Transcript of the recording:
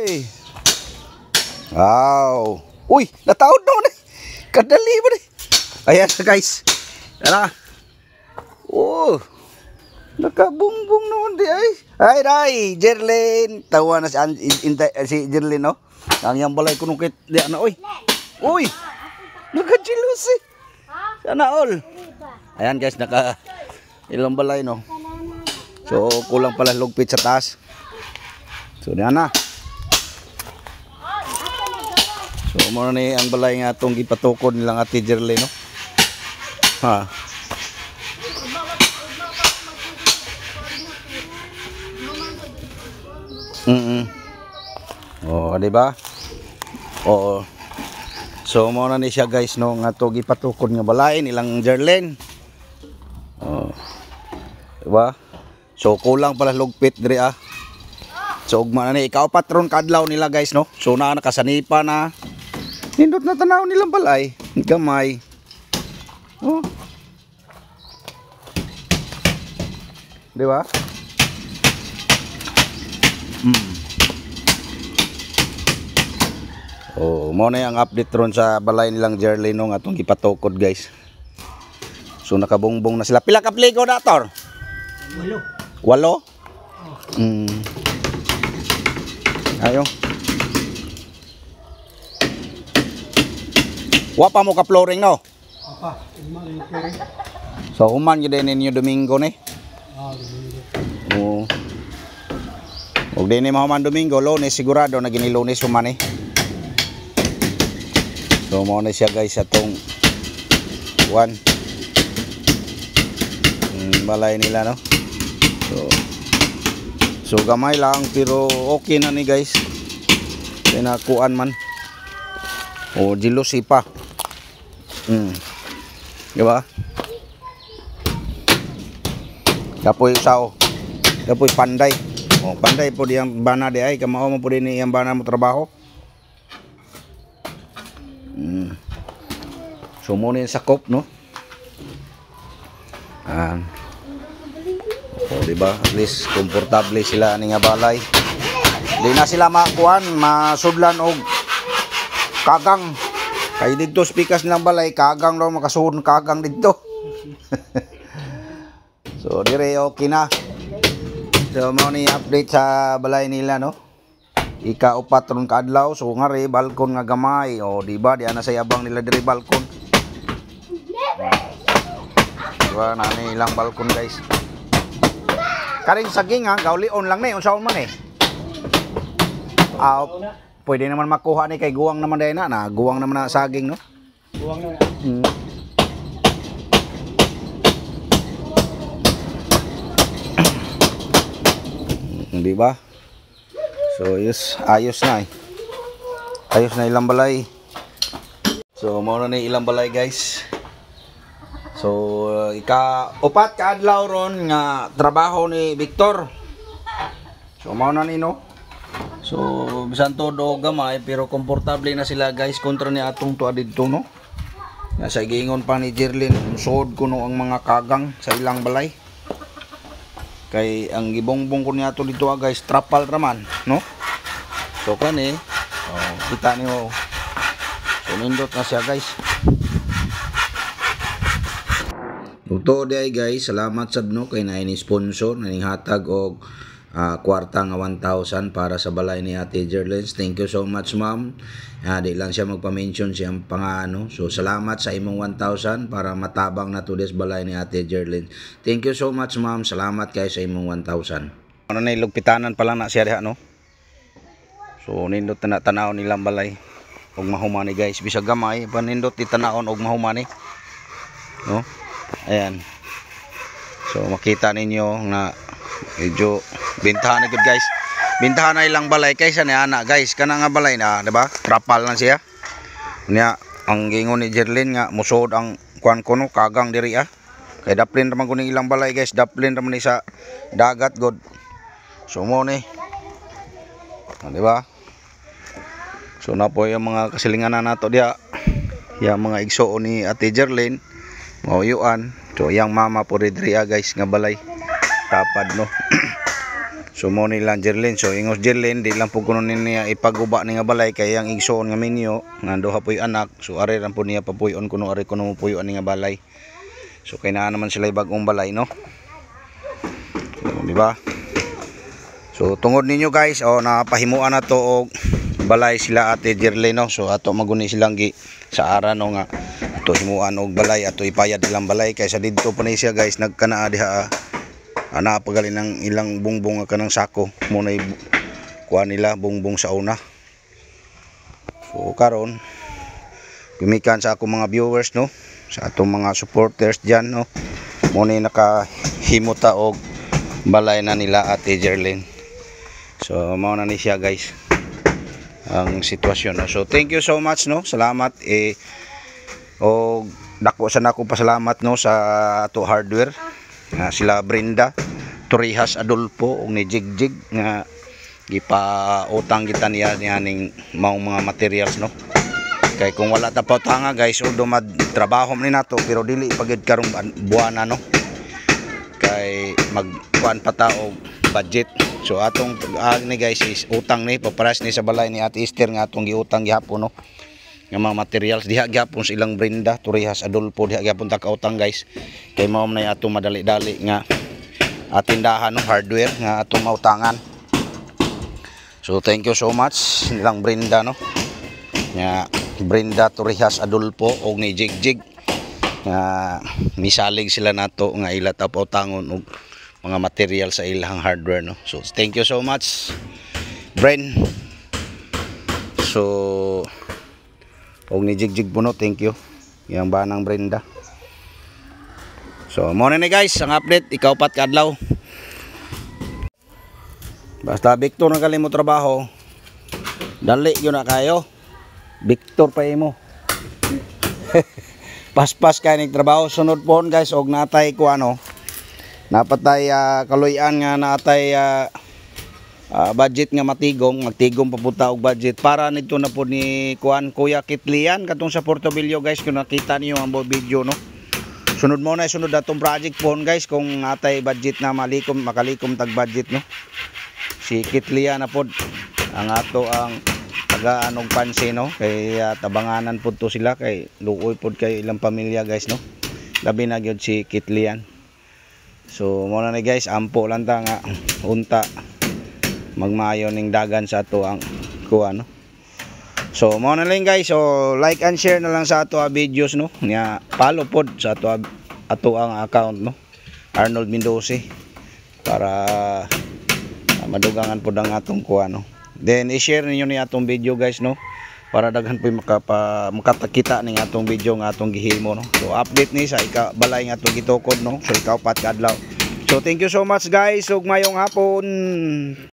Hey! Wow! Uy, nataod na ni. Kadali ba ni? Ayan na, guys. Tara. Oh. Nakabungbong naman di ay. Ay, day, Jerlyn. Tawa na si, si Jerlyn, no? Ang iyang balay kunong kit. Di na, oy. Uy! Nakajilos eh. Sana all. Ayan guys, naka ilang balay, no? So, kulang pala lugpit sa taas. So, diyan na. So, muna ni ang balay nga atong gipatukod nilang Ate Jerlyn, no? Ha? Oh, di ba? Oo. So, muna ni siya guys, no, nga to gipatukod nga balay nilang Jerlyn. Oh. Di ba? So, kulang pala lugpit diri ah. So, ugma na ni ikaw patron kadlaw nila guys, no. So, naa nakasanipa na. Nindot na tanaw nilang balay, gamay. Oh. Di ba? Oh, mo na yung update ron sa balay nilang Jerlyn, no, nga atong gipatukod guys. So nakabungbong na sila. Pila ka pligo na, Tor? 8. 8? Ayo. Wa pa mo ka flooring, no? Apa, ugma rin flooring. So human gyud ninyo Domingo ni. Ah, Domingo. Oo. Og di ni mahuman Domingo, Lunes sigurado na gini Lunes human eh. So mao na siya guys atong one. Balay nila, no. So gamay lang pero okay na ni guys. Pinakuan man. O jealousy pa. Di ba? Kapoy sao. Kapoy panday. O panday po diyang bana di ay kamao mo po din iyang bana mo trabaho. So mo na yung sakop, no? Ah. O, di ba? At least komportable sila ani nga balay. Di na sila makuan, masudlan og kagang. Kay didto spikas nilang balay, kagang daw makasuod kagang didto. So dire okay na. So mao ni update sa balay nila, no? Ika-upat ron kaadlaw, so nga re balkon nga gamay. O di ba, di ana sa yabang nila diri balkon. Di ba nani ilang balkon guys. Karing saging ha, gaulion lang ni, unsaon man eh. Ah, pwede naman makuha ni kay guwang naman dahil na, na guwang naman na saging, no? Buwang na. Di ba? So ayos, ayos na eh. Ayos na ilang balay. So mao na ni ilang balay guys. So ika-upat ka adlaw ron nga trabaho ni Victor. So mao na ni, no. So bisan todo gamay pero komportable na sila guys kontra ni atong tuwa didto, no. Nga sa giingon pa ni Jerlyn, suod kuno ang mga kagang sa ilang balay. Kay ang gibongbong ko niya ato dito ah, guys, trapal raman, no? So kani, oh, kita niyo. So nindot na siya guys. Ito di ay guys, salamat sad no kay naay ni sponsor na ning hatag og kwarta nga 1,000 para sa balay ni Ate Jerlyn. Thank you so much, ma'am. Di lang siya magpa-mention siyang pangano. So salamat sa imong 1,000 para matabang na to des balay ni Ate Jerlyn. Thank you so much, ma'am. Salamat kay sa imong 1,000. Ano na lugpitanan pa lang na siya diha, no? So nindot na tanaw nilang balay og mahumani guys. Bisag gamay panindot di tanawon og mahumani. No? Ayan. So makita ninyo nga medyo bintahan na gud guys. Bintahan na ilang balay kaysa ni ana guys. Kana nga balay na, di ba? Trapal lang siya. Nya ang gingon ni Jerlyn nga musuod ang kuan kuno kagang diri ah. Kay daplin ra man kuning ilang balay guys, daplin ra man ni sa dagat god. So mo ni. Ah, di ba? So na po yung mga kasilinganan nato diha. Yang mga igsuon ni Ate Jerlyn, mauyuan. So yang mama po rin diri ah, guys nga balay. Tapad no. So mo ni lang Jerlyn. So ingos Jerlyn, di lang po kuno niya ipaguba ni nga balay kay ang igsoon nga minyo nga duha po'y anak. So ari lang po niya papuyon kuno, ari kuno mo puyon ni nga balay. So kay naa naman sila bagong balay, no. So, di ba? So tungod ninyo, guys, oh, napahimuan na to og balay sila Ate Jerlyn, no. So ato maguni silang gi sa ara, no, nga ato himuan og balay, ato ipayad ilang balay kaysa didto pa ni siya, guys, nagkanaa diha, ana pagali ng ilang bungbong nga kanang sako mo na kuha nila bungbong sa una. So karon, gumikan sa ako mga viewers, no, sa atong mga supporters diyan, no, mo ni nakahimo ta og balay na nila Ate Jerlyn. So mao na ni siya, guys, ang sitwasyon, no. So thank you so much, no, salamat eh, o dako sa nako pasalamat, no, sa ato hardware nga sila Brenda Torijas Adolfo ug ni Jigjig nga gipautang kita niya niya ning maong mga materials, no, kay kung wala ta pautanga, guys, although trabaho man ni nato, pero dili pagid karong buwana, no, kay magkuan pa ta og budget. So atong ni, guys, is utang ni paparas ni sa balay ni Ate Esther nga atong giutang gihapon, no, nga mga materials diha gyapon sa ilang Brenda Torijas Adolfo, diha gyapon ta kautang, guys, kay mao man nay atong madali-dali nga tindahan, no, hardware nga atong mautangan. So thank you so much nilang Brenda, no, nga Brenda Torijas Adolfo og ni Jigjig nga misalig sila nato nga ila ta pautangon og mga material sa ilang hardware, no. So thank you so much, Bren. So og ni Jigjig po, no, thank you yang banang Brenda. So mo na ni, guys, ang update ikaupat ka adlaw. Basta Victor na mo trabaho, dali yun na kayo. Victor pa imo. Paspas kay ning trabaho. Sunod po, guys, og natay ko ano, napatay kaluyan nga natay budget nga matigom, magtigom pa pud ta og budget para nito na po ni kuan Kuya Kitlian katong sa Portobello, guys, kung nakita niyo ang video, no. Sunod mo na sunod atong project po, guys, kung natay budget na malikom, makalikom tag budget, no. Si Kitlian na pod ang ato ang tagaan og pansin, no, kay tabanganan pod to sila kay luoy pod kay ilang pamilya, guys, no, labi na gyud si Kitlian. So mo na ni, guys, ampo lang ta nga unta magmayo ning dagan sa ato ang kuha, no. So mo na lang, guys. So like and share na lang sa ato videos, no, nya follow pod sa ato ato ang account, no, Arnold Mendoza, para madugangan pod ang atong kuha, no. Then i-share ninyo ni atong video, guys, no, para daghan po makatakita ning atong video nga atong gihimo, no. So update ni sa ika balay nga atong gitukod, no, so ikaupat ka adlaw. So thank you so much, guys, ug mayong hapon.